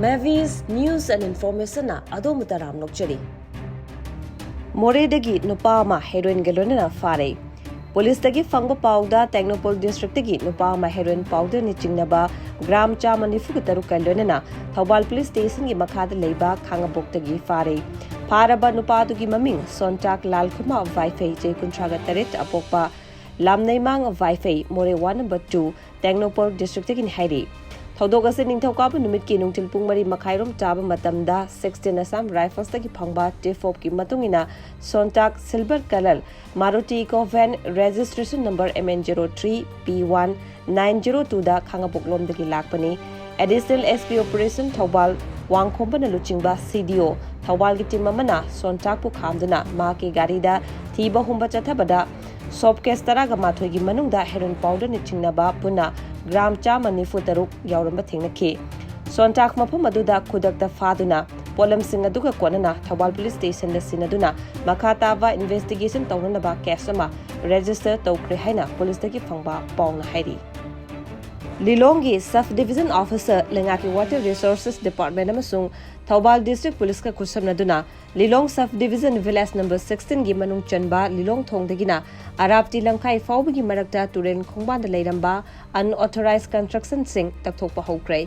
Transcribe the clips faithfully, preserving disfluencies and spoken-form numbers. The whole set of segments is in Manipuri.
Mavis News and Information ꯅ ꯑꯗꯣꯝꯕꯨ ꯇꯔꯥꯝꯅ ꯑꯣꯛꯆꯔꯤ꯫ ꯃꯣꯔꯦꯗꯒꯤ ꯅꯨꯄꯥ ꯑꯃ ꯍꯦꯔꯣꯏꯟꯒ ꯂꯣꯏꯅꯅ ꯐꯥꯔꯦ꯫ ꯄꯨꯂꯤꯁꯇꯒꯤ ꯐꯪꯕ ꯄꯥꯎꯗ ꯇꯦꯡꯅꯧꯄꯜ ꯗꯤꯁꯇ꯭ꯔꯤꯛꯇꯒꯤ ꯅꯨꯄꯥ ꯑꯃ ꯍꯦꯔꯣꯏꯟ ꯄꯥꯎꯗꯔꯅ ꯆꯤꯡꯅꯕ ꯒ꯭ꯔꯥꯝ ꯆꯥꯝꯃ ꯅꯤꯐꯨꯒ ꯇꯔꯨꯛꯀ ꯂꯣꯏꯅꯅ ꯊꯧꯕꯥꯜ ꯄꯨꯂꯤꯁ ꯁ꯭ꯇꯦꯁꯟꯒꯤ ꯃꯈꯥꯗ ꯂꯩꯕ ꯈꯥꯉꯕꯣꯛꯇꯒꯤ ꯐꯥꯔꯦ꯫ ꯐꯥꯔꯕ ꯅꯨꯄꯥꯗꯨꯒꯤ ꯃꯃꯤꯡ ꯁꯣꯟꯇꯥꯛ ꯂꯥꯜꯈꯨꯃꯥ ꯋꯥꯏꯐꯩ, ꯆꯍꯤ ꯀꯨꯟꯊ꯭ꯔꯥꯒ ꯇꯔꯦꯠ ꯑꯄꯣꯛꯄ, ꯂꯥꯝꯅꯩꯃꯥꯡ ꯋꯥꯏꯐꯩ, ꯃꯣꯔꯦ ꯋꯥꯔꯗ ꯅꯝꯕꯔ ꯇꯨ, ꯇꯦꯡꯅꯧꯄꯜ ꯗꯤꯁꯇ꯭ꯔꯤꯛꯇꯒꯤꯅꯤ ꯍꯥꯏꯔꯤ꯫ ꯊꯧꯗꯣꯛ ꯑꯁꯤ ꯅꯤꯡꯊꯧꯀꯥꯕ ꯅꯨꯃꯤꯠꯀꯤ ꯅꯨꯡꯊꯤꯜ ꯄꯨꯡ ꯃꯔꯤ ꯃꯈꯥꯏꯔꯣꯝ ꯇꯥꯕ ꯃꯇꯝꯗ sixteen Assam Riflesꯇꯒꯤ ꯐꯪꯕ tip-offꯀꯤ ꯃꯇꯨꯡ ꯏꯟꯅ ꯁꯣꯟꯇꯥꯛ silver colour Maruti Eeco van registration number M N zero three P one nine zero twoꯗ ꯈꯥꯉꯕꯣꯛꯂꯣꯝꯗꯒꯤ ꯂꯥꯛꯄꯅꯤ꯫ Additional S P Operation Thoubal ꯋꯥꯡꯈꯣꯝꯕꯅ ꯂꯨꯆꯤꯡꯕ C D O ꯊꯧꯕꯥꯜꯒꯤ team ꯑꯃꯅ ꯁꯣꯟꯇꯥꯛꯄꯨ ꯈꯥꯝꯗꯨꯅ ꯃꯍꯥꯛꯀꯤ ꯒꯥꯔꯤꯗ ꯊꯤꯕ ꯍꯨꯝꯕ ꯆꯠꯊꯕꯗ soap case ꯇꯔꯥꯒ ꯃꯥꯊꯣꯏꯒꯤ ꯃꯅꯨꯡꯗ ꯍꯦꯔꯣꯏꯟ ꯄꯥꯎꯗꯔꯅ ꯆꯤꯡꯅꯕ ꯄꯨꯟꯅ ꯒ꯭ꯔꯥꯝ ꯆꯥꯝꯃ ꯅꯤꯐꯨ ꯇꯔꯨꯛ ꯌꯥꯎꯔꯝꯕ ꯊꯦꯡꯅꯈꯤ꯫ ꯁꯣꯟꯇꯥꯛ ꯃꯐꯝ ꯑꯗꯨꯗ ꯈꯨꯗꯛꯇ ꯐꯥꯗꯨꯅ ꯄꯣꯠꯂꯝꯁꯤꯡ ꯑꯗꯨꯒ ꯀꯣꯟꯅꯅ ꯊꯧꯕꯥꯜ ꯄꯨꯂꯤꯁ ꯁ꯭ꯇꯦꯁꯟꯗ ꯁꯤꯟꯅꯗꯨꯅ ꯃꯈꯥ ꯇꯥꯕ investigation ꯇꯧꯅꯅꯕ case ꯑꯃ register ꯇꯧꯈ꯭ꯔꯦ ꯍꯥꯏꯅ ꯄꯨꯂꯤꯁꯇꯒꯤ ꯐꯪꯕ ꯄꯥꯎꯅ ꯍꯥꯏꯔꯤ꯫ ꯂꯤꯂꯣꯡꯒꯤ sub division officer, ꯂꯩꯉꯥꯛꯀꯤ Water Resources Department ꯑꯃꯁꯨꯡ ꯊꯧꯕꯥꯜ District Policeꯀ ꯈꯨꯠꯁꯝꯅꯗꯨꯅ ꯂꯤꯂꯣꯡ sub division village number sixteenꯒꯤ ꯃꯅꯨꯡ ꯆꯟꯕ ꯂꯤꯂꯣꯡ ꯊꯣꯡꯗꯒꯤꯅ ꯑꯔꯥꯞꯇꯤ ꯂꯝꯈꯥꯏ ꯐꯥꯎꯕꯒꯤ ꯃꯔꯛꯇ ꯇꯨꯔꯦꯜ ꯈꯣꯡꯕꯥꯟꯗ ꯂꯩꯔꯝꯕ unauthorized constructionꯁꯤꯡ ꯇꯛꯊꯣꯛꯄ ꯍꯧꯈ꯭ꯔꯦ꯫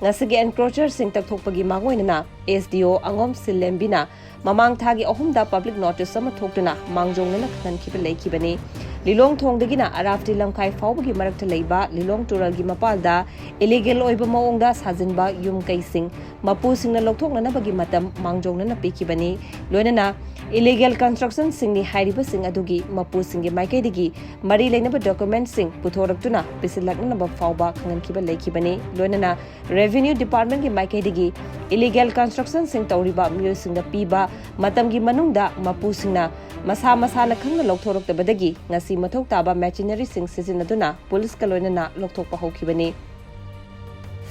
ꯉꯁꯤꯒꯤ encroacherꯁꯤꯡ ꯇꯛꯊꯣꯛꯄꯒꯤ ꯃꯥꯡꯑꯣꯏꯅꯅ S D O ꯑꯉꯣꯝ ꯁꯤꯜꯂꯦꯝꯕꯤꯅ ꯃꯃꯥꯡ ꯊꯥꯒꯤ ꯑꯍꯨꯝꯗ public notice ꯑꯃ ꯊꯣꯛꯇꯨꯅ ꯃꯥꯡꯖꯧꯅꯅ ꯈꯪꯍꯟꯈꯤꯕ ꯂꯩꯈꯤꯕꯅꯤ꯫ ꯂꯤꯂꯣꯡ ꯊꯣꯡꯗꯒꯤꯅ ꯑꯔꯥꯞꯇꯤ ꯂꯝꯈꯥꯏ ꯐꯥꯎꯕꯒꯤ ꯃꯔꯛꯇ ꯂꯩꯕ ꯂꯤꯂꯣꯡ ꯇꯨꯔꯦꯜꯒꯤ ꯃꯄꯥꯜꯗ illegal ꯑꯣꯏꯕ ꯃꯑꯣꯡꯗ ꯁꯥꯖꯤꯟꯕ ꯌꯨꯝ ꯀꯩꯁꯤꯡ ꯃꯄꯨꯁꯤꯡꯅ ꯂꯧꯊꯣꯛꯅꯅꯕꯒꯤ ꯃꯇꯝ ꯃꯥꯡꯖꯧꯅꯅ ꯄꯤꯈꯤꯕꯅꯤ꯫ ꯂꯣꯏꯅꯅ illegal constructionꯁꯤꯡꯅꯤ ꯍꯥꯏꯔꯤꯕꯁꯤꯡ ꯑꯗꯨꯒꯤ ꯃꯄꯨꯁꯤꯡꯒꯤ ꯃꯥꯏꯀꯩꯗꯒꯤ ꯃꯔꯤ ꯂꯩꯅꯕ documentꯁꯤꯡ ꯄꯨꯊꯣꯔꯛꯇꯨꯅ ꯄꯤꯁꯤꯜꯂꯛꯅꯅꯕ ꯐꯥꯎꯕ ꯈꯪꯍꯟꯈꯤꯕ ꯂꯩꯈꯤꯕꯅꯤ꯫ ꯂꯣꯏꯅꯅ Revenue Departmentꯀꯤ ꯃꯥꯏꯀꯩꯗꯒꯤ illegal constructionꯁꯤꯡ ꯇꯧꯔꯤꯕ ꯃꯤꯑꯣꯏꯁꯤꯡꯗ ꯄꯤꯕ ꯃꯇꯝꯒꯤ ꯃꯅꯨꯡꯗ ꯃꯄꯨꯁꯤꯡꯅ ꯃꯁꯥ ꯃꯁꯥꯅ ꯈꯪꯅ ꯂꯧꯊꯣꯔꯛꯇꯕꯗꯒꯤ ꯉꯁꯤ ꯃꯊꯧ ꯇꯥꯕ machineryꯁꯤꯡ ꯁꯤꯖꯤꯟꯅꯗꯨꯅ ꯄꯨꯂꯤꯁꯀ ꯂꯣꯏꯅꯅ ꯂꯧꯊꯣꯛꯄ ꯍꯧꯈꯤꯕꯅꯤ꯫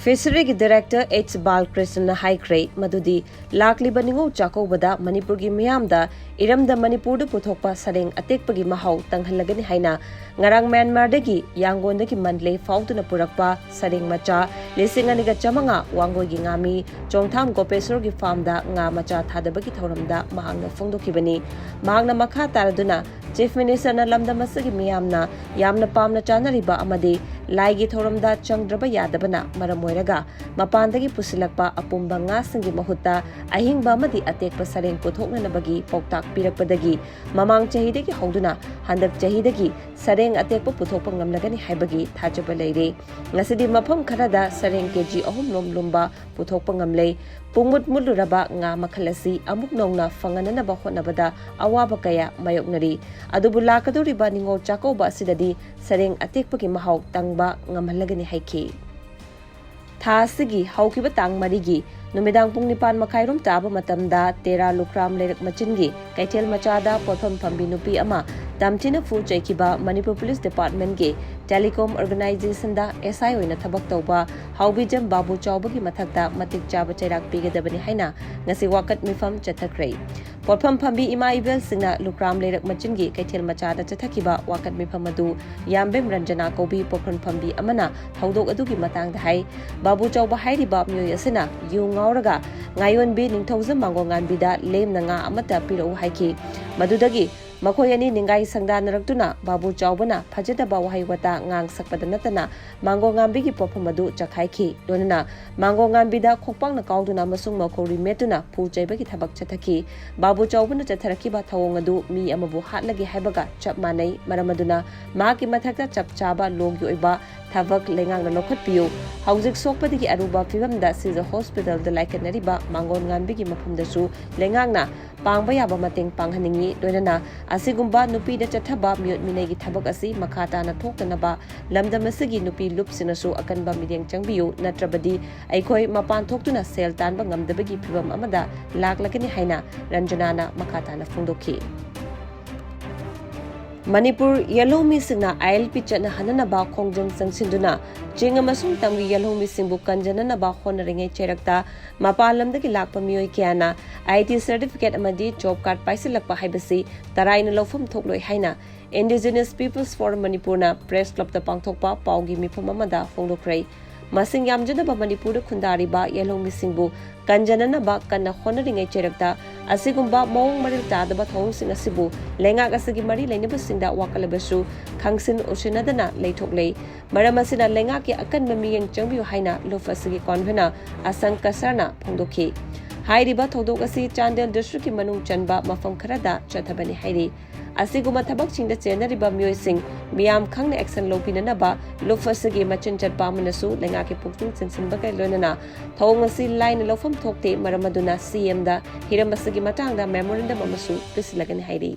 ꯐꯤꯁꯔꯤꯒꯤ ꯗꯥꯏꯔꯦꯛꯇꯔ ꯑꯩꯆ ꯕꯥꯂꯀ꯭ꯔꯤꯁꯅꯅ ꯍꯥꯏꯈ꯭ꯔꯦ ꯃꯗꯨꯗꯤ ꯂꯥꯛꯂꯤꯕ ꯅꯤꯉꯣꯜ ꯆꯥꯛꯀꯧꯕꯗ ꯃꯅꯤꯄꯨꯔꯒꯤ ꯃꯤꯌꯥꯝꯗ ꯏꯔꯝꯗꯝ ꯃꯅꯤꯄꯨꯔꯗ ꯄꯨꯊꯣꯛꯄ ꯁꯔꯦꯡ ꯑꯇꯦꯛꯄꯒꯤ ꯃꯍꯥꯎ ꯇꯪꯍꯜꯂꯒꯅꯤ ꯍꯥꯏꯅ ꯉꯔꯥꯡ ꯃ꯭ꯌꯥꯟꯃꯥꯔꯗꯒꯤ ꯌꯥꯡꯒꯣꯟꯗꯒꯤ ꯃꯟꯗꯂꯦ ꯐꯥꯎꯗꯨꯅ ꯄꯨꯔꯛꯄ ꯁꯔꯦꯡ ꯃꯆꯥ ꯂꯤꯁꯤꯡ ꯑꯅꯤꯒ ꯆꯥꯃꯉꯥ ꯋꯥꯡꯒꯣꯏꯒꯤ ꯉꯥꯃꯤ ꯆꯣꯡꯊꯥꯝ ꯒꯣꯄꯦꯁꯣꯔꯒꯤ ꯐꯥꯔꯝꯗ ꯉꯥ ꯃꯆꯥ ꯊꯥꯗꯕꯒꯤ ꯊꯧꯔꯝꯗ ꯃꯍꯥꯛꯅ ꯐꯣꯡꯗꯣꯛꯈꯤꯕꯅꯤ꯫ ꯃꯍꯥꯛꯅ ꯃꯈꯥ ꯇꯥꯔꯗꯨꯅ ꯆꯤꯐ ꯃꯤꯅꯤꯁꯇꯔꯅ ꯂꯝꯗꯝ ꯑꯁꯤꯒꯤ ꯃꯤꯌꯥꯝꯅ ꯌꯥꯝꯅ ꯄꯥꯝꯅ ꯆꯥꯅꯔꯤꯕ ꯑꯃꯗꯤ ꯂꯥꯏꯒꯤ ꯊꯧꯔꯝꯗ ꯆꯪꯗ꯭ꯔꯕ ꯌꯥꯗꯕꯅ ꯃꯔꯝ ꯑꯣꯏꯔꯒ ꯃꯄꯥꯟꯗꯒꯤ ꯄꯨꯁꯤꯜꯂꯛꯄ ꯑꯄꯨꯝꯕ ꯉꯥꯁꯤꯡꯒꯤ ꯃꯍꯨꯠꯇ ꯑꯍꯤꯡꯕ ꯑꯃꯗꯤ ꯑꯇꯦꯛꯄ ꯁꯔꯦꯡ ꯄꯨꯊꯣꯛꯅꯅꯕꯒꯤ ꯄꯥꯎꯇꯥꯛ ꯄꯤꯔꯛꯄꯗꯒꯤ ꯃꯃꯥꯡ ꯆꯍꯤꯗꯒꯤ ꯍꯧꯗꯨꯅ ꯍꯟꯗꯛ ꯆꯍꯤꯗꯒꯤ ꯁꯔꯦꯡ ꯑꯇꯦꯛꯄ ꯄꯨꯊꯣꯛꯄ ꯉꯝꯂꯒꯅꯤ ꯍꯥꯏꯕꯒꯤ ꯊꯥꯖꯕ ꯂꯩꯔꯦ꯫ ꯉꯁꯤꯗꯤ ꯃꯐꯝ ꯈꯔꯗ ꯁꯔꯦꯡ ꯀꯦꯖꯤ ꯑꯍꯨꯝ ꯔꯣꯝ ꯂꯨꯝꯕ ꯄꯨꯊꯣꯛꯄ ꯉꯝꯂꯦ꯫ ꯄꯨꯡꯃꯨꯠ ꯃꯨꯠꯂꯨꯔꯕ ꯉꯥ ꯃꯈꯜ ꯑꯁꯤ ꯑꯃꯨꯛ ꯅꯧꯅ ꯐꯪꯍꯟꯅꯅꯕ ꯍꯣꯠꯅꯕꯗ ꯑꯋꯥꯕ ꯀꯌꯥ ꯃꯥꯌꯣꯛꯅꯔꯤ꯫ ꯑꯗꯨꯕꯨ ꯂꯥꯛꯀꯗꯧꯔꯤꯕ ꯅꯤꯉꯣꯜ ꯆꯥꯛꯀꯧꯕ ꯑꯁꯤꯗꯗꯤ ꯁꯔꯦꯡ ꯑꯇꯦꯛꯄꯒꯤ ꯃꯍꯥꯎ ꯇꯪꯕ ꯉꯝꯍꯜꯂꯒꯅꯤ ꯍꯥꯏꯈꯤ꯫ ꯊꯥ ꯑꯁꯤꯒꯤ ꯍꯧꯈꯤꯕ ꯇꯥꯡ ꯃꯔꯤꯒꯤ ꯅꯨꯃꯤꯗꯥꯡ ꯄꯨꯡ ꯅꯤꯄꯥꯟ ꯃꯈꯥꯏꯔꯣꯝ ꯇꯥꯕ ꯃꯇꯝꯗ ꯇꯦꯔꯥ ꯂꯨꯈ꯭ꯔꯥꯝ ꯂꯩꯔꯛ ꯃꯆꯤꯟꯒꯤ ꯀꯩꯊꯦꯜ ꯃꯆꯥꯗ ꯄꯣꯠꯐꯝ ꯐꯝꯕꯤ ꯅꯨꯄꯤ ꯑꯃ ꯇꯝꯊꯤꯅ ꯐꯨ ꯆꯩꯈꯤꯕ ꯃꯅꯤꯄꯨꯔ ꯄꯨꯂꯤꯁ ꯗꯤꯄꯥꯔꯠꯃꯦꯟꯒꯤ ꯇꯦꯂꯤꯀꯣꯝ ꯑꯣꯔꯒꯅꯥꯏꯖꯦꯁꯟꯗ ꯑꯦꯁ ꯑꯥꯏ ꯑꯣꯏꯅ ꯊꯕꯛ ꯇꯧꯕ ꯍꯥꯎꯕꯤꯖꯝ ꯕꯥꯕꯨ ꯆꯥꯎꯕꯒꯤ ꯃꯊꯛꯇ ꯃꯇꯤꯛ ꯆꯥꯕ ꯆꯩꯔꯥꯛ ꯄꯤꯒꯗꯕꯅꯤ ꯍꯥꯏꯅ ꯉꯁꯤ ꯋꯥꯀꯠ ꯃꯤꯐꯝ ꯆꯠꯊꯈ꯭ꯔꯦ꯫ ꯄꯣꯠꯐꯝ ꯐꯝꯕꯤ ꯏꯃꯥ ꯏꯕꯦꯜꯁꯤꯡꯅ ꯂꯨꯈ꯭ꯔꯥꯝ ꯂꯩꯔꯛ ꯃꯆꯤꯟꯒꯤ ꯀꯩꯊꯦꯜ ꯃꯆꯥꯗ ꯆꯠꯊꯈꯤꯕ ꯋꯥꯀꯠ ꯃꯤꯐꯝ ꯑꯗꯨ ꯌꯥꯝꯕꯦꯝ ꯔꯟꯖꯅꯥ ꯀꯧꯕꯤ ꯄꯣꯠꯐꯝ ꯐꯝꯕꯤ ꯑꯃꯅ ꯊꯧꯗꯣꯛ ꯑꯗꯨꯒꯤ ꯃꯇꯥꯡꯗ ꯍꯥꯏ꯫ ꯕꯥꯕꯨ ꯆꯥꯎꯕ ꯍꯥꯏꯔꯤꯕ ꯃꯤꯑꯣꯏ ꯑꯁꯤꯅ ꯌꯨ ꯉꯥꯎꯔꯒ ꯉꯥꯌꯣꯟꯕꯤ ꯅꯤꯡꯊꯧꯖꯝ ꯃꯥꯡꯒꯣꯜꯉꯥꯟꯕꯤꯗ ꯂꯦꯝꯅ ꯉꯥ ꯑꯃꯠꯇ ꯄꯤꯔꯛꯎ ꯍꯥꯏꯈꯤ꯫ ꯃꯗꯨꯗꯒꯤ ꯃꯈꯣꯏ ꯑꯅꯤ ꯅꯤꯡꯒꯥꯏ ꯁꯪꯗꯥꯅꯔꯛꯇꯨꯅ ꯕꯥꯕꯨ ꯆꯥꯎꯕꯅ ꯐꯖꯗꯕ ꯋꯥꯍꯩ ꯋꯥꯇꯥ ꯉꯥꯡꯁꯛꯄꯗ ꯅꯠꯇꯅ ꯃꯥꯡꯒꯣꯜꯉꯥꯟꯕꯤꯒꯤ ꯄꯣꯠꯐꯝ ꯑꯗꯨ ꯆꯈꯥꯏꯈꯤ꯫ ꯂꯣꯏꯅꯅ ꯃꯥꯡꯒꯣꯜꯉꯥꯟꯕꯤꯗ ꯈꯣꯡꯄꯥꯛꯅ ꯀꯥꯎꯗꯨꯅ ꯑꯃꯁꯨꯡ ꯃꯈꯧꯔꯤ ꯃꯦꯠꯇꯨꯅ ꯐꯨ ꯆꯩꯕꯒꯤ ꯊꯕꯛ ꯆꯠꯊꯈꯤ꯫ ꯕꯥꯕꯨ ꯆꯥꯎꯕꯅ ꯆꯠꯊꯔꯛꯈꯤꯕ ꯊꯧꯑꯣꯡ ꯑꯗꯨ ꯃꯤ ꯑꯃꯕꯨ ꯍꯥꯠꯂꯒꯦ ꯍꯥꯏꯕꯒ ꯆꯞ ꯃꯥꯟꯅꯩ꯫ ꯃꯔꯝ ꯑꯗꯨꯅ ꯃꯍꯥꯛꯀꯤ ꯃꯊꯛꯇ ꯆꯞ ꯆꯥꯕ ꯂꯣꯒꯤ ꯑꯣꯏꯕ ꯊꯕꯛ ꯂꯩꯉꯥꯛꯅ ꯂꯧꯈꯠꯄꯤꯌꯨ꯫ ꯍꯧꯖꯤꯛ ꯁꯣꯛꯄꯗꯒꯤ ꯑꯔꯨꯕ ꯐꯤꯕꯝꯗ ꯁꯤꯖ ꯍꯣꯁꯄꯤꯇꯥꯜꯗ ꯂꯥꯏꯀꯠꯅꯔꯤꯕ ꯃꯥꯡꯒꯣꯜꯉꯥꯟꯕꯤꯒꯤ ꯃꯐꯝꯗꯁꯨ ꯂꯩꯉꯥꯛꯅ ꯄꯥꯡꯕ ꯌꯥꯕ ꯃꯇꯦꯡ ꯄꯥꯡꯍꯟꯅꯤꯡꯏ꯫ ꯂꯣꯏꯅꯅ ꯑꯁꯤꯒꯨꯝꯕ ꯅꯨꯄꯤꯗ ꯆꯠꯊꯕ ꯃꯤꯑꯣꯠ ꯃꯤꯅꯩꯒꯤ ꯊꯕꯛ ꯑꯁꯤ ꯃꯈꯥ ꯇꯥꯅ ꯊꯣꯛꯇꯅꯕ ꯂꯝꯗꯝ ꯑꯁꯤꯒꯤ ꯅꯨꯄꯤ ꯂꯨꯞꯁꯤꯡꯅꯁꯨ ꯑꯀꯟꯕ ꯃꯤꯠꯌꯦꯡ ꯆꯪꯕꯤꯌꯨ, ꯅꯠꯇ꯭ꯔꯕꯗꯤ ꯑꯩꯈꯣꯏ ꯃꯄꯥꯟ ꯊꯣꯛꯇꯨꯅ ꯁꯦꯜ ꯇꯥꯟꯕ ꯉꯝꯗꯕꯒꯤ ꯐꯤꯚꯝ ꯑꯃꯗ ꯂꯥꯛꯂꯒꯅꯤ ꯍꯥꯏꯅ ꯔꯟꯖꯅꯥꯅ ꯃꯈꯥ ꯇꯥꯅ ꯐꯣꯡꯗꯣꯛꯈꯤ꯫ ꯃꯅꯤꯄꯨꯔ ꯌꯦꯜꯍꯧꯃꯤꯁꯤꯡꯅ ꯑꯥꯏ ꯑꯦꯜ ꯄꯤ ꯆꯠꯅꯍꯟꯅꯅꯕ ꯈꯣꯡꯖꯪ ꯆꯪꯁꯤꯟꯗꯨꯅ ꯆꯤꯡ ꯑꯃꯁꯨꯡ ꯇꯝꯒꯤ ꯌꯦꯜꯍꯧꯃꯤꯁꯤꯡꯕꯨ ꯀꯟꯖꯅꯅꯕ ꯍꯣꯠꯅꯔꯤꯉꯩ ꯆꯩꯔꯛꯇ ꯃꯄꯥꯟ ꯂꯝꯗꯒꯤ ꯂꯥꯛꯄ ꯃꯤꯑꯣꯏ ꯀꯌꯥꯅ ꯑꯥꯏ ꯇꯤ ꯁꯔꯇꯤꯐꯤꯀꯦꯠ ꯑꯃꯗꯤ ꯖꯣꯕ ꯀꯥꯔꯗ ꯄꯥꯏꯁꯤꯜꯂꯛꯄ ꯍꯥꯏꯕꯁꯤ ꯇꯔꯥꯏꯅ ꯂꯧꯐꯝ ꯊꯣꯛꯂꯣꯏ ꯍꯥꯏꯅ Indigenous Peoples Forum ꯃꯅꯤꯄꯨꯔꯅ ꯄ꯭ꯔꯦꯁ ꯀ꯭ꯂꯕꯇ ꯄꯥꯡꯊꯣꯛꯄ ꯄꯥꯎꯒꯤ ꯃꯤꯐꯝ ꯑꯃꯗ ꯐꯣꯡꯗꯣꯛꯈ꯭ꯔꯦ꯫ ꯃꯁꯤꯡ ꯌꯥꯝꯖꯗꯕ ꯃꯅꯤꯄꯨꯔꯗ ꯈꯨꯟꯗꯥꯔꯤꯕ ꯌꯦꯜꯍꯧꯃꯤꯁꯤꯡꯕꯨ ꯀꯟꯖꯅꯅꯕ ꯀꯟꯅ ꯍꯣꯠꯅꯔꯤꯉꯩ ꯆꯩꯔꯛꯇ ꯑꯁꯤꯒꯨꯝꯕ ꯃꯑꯣꯡ ꯃꯔꯤꯜ ꯇꯥꯗꯕ ꯊꯧꯑꯣꯡꯁꯤꯡ ꯑꯁꯤꯕꯨ ꯂꯩꯉꯥꯛ ꯑꯁꯤꯒꯤ ꯃꯔꯤ ꯂꯩꯅꯕꯁꯤꯡꯗ ꯋꯥꯀꯠꯂꯕꯁꯨ ꯈꯪꯁꯤꯟ ꯎꯁꯤꯟꯅꯗꯅ ꯂꯩꯊꯣꯛꯂꯦ꯫ ꯃꯔꯝ ꯑꯁꯤꯅ ꯂꯩꯉꯥꯛꯀꯤ ꯑꯀꯟꯕ ꯃꯤꯠꯌꯦꯡ ꯆꯪꯕꯤꯌꯨ ꯍꯥꯏꯅ ꯂꯨꯞ ꯑꯁꯤꯒꯤ ꯀꯣꯟꯚꯦꯅꯔ ꯑꯁꯪ ꯀꯁꯔꯅ ꯐꯣꯡꯗꯣꯛꯈꯤ꯫ ꯍꯥꯏꯔꯤꯕ ꯊꯧꯗꯣꯛ ꯑꯁꯤ ꯆꯥꯟꯗꯦꯜ ꯗꯤꯁꯇ꯭ꯔꯤꯛꯀꯤ ꯃꯅꯨꯡ ꯆꯟꯕ ꯃꯐꯝ ꯈꯔꯗ ꯆꯠꯊꯕꯅꯤ ꯍꯥꯏꯔꯤ꯫ ꯑꯁꯤꯒꯨꯝꯕ ꯊꯕꯛꯁꯤꯡꯗ ꯆꯦꯟꯅꯔꯤꯕ ꯃꯤꯑꯣꯏꯁꯤꯡ ꯃꯤꯌꯥꯝ ꯈꯪꯅ ꯑꯦꯛꯁꯟ ꯂꯧꯕꯤꯅꯅꯕ ꯂꯨꯞ ꯑꯁꯤꯒꯤ ꯃꯆꯤꯟ ꯆꯠꯄ ꯑꯃꯅꯁꯨ ꯂꯩꯉꯥꯛꯀꯤ ꯄꯨꯛꯅꯤꯡ ꯆꯤꯡꯁꯤꯟꯕꯒ ꯂꯣꯏꯅꯅ ꯊꯧꯑꯣꯡ ꯑꯁꯤ ꯂꯥꯏꯅ ꯂꯧꯐꯝ ꯊꯣꯛꯇꯦ, ꯃꯔꯝ ꯑꯗꯨꯅ ꯁꯤ ꯑꯦꯝꯗ ꯍꯤꯔꯝ ꯑꯁꯤꯒꯤ ꯃꯇꯥꯡꯗ ꯃꯦꯃꯣꯔꯦꯟꯗꯝ ꯑꯃꯁꯨ ꯄꯤꯁꯤꯜꯂꯒꯅꯤ ꯍꯥꯏꯔꯤ꯫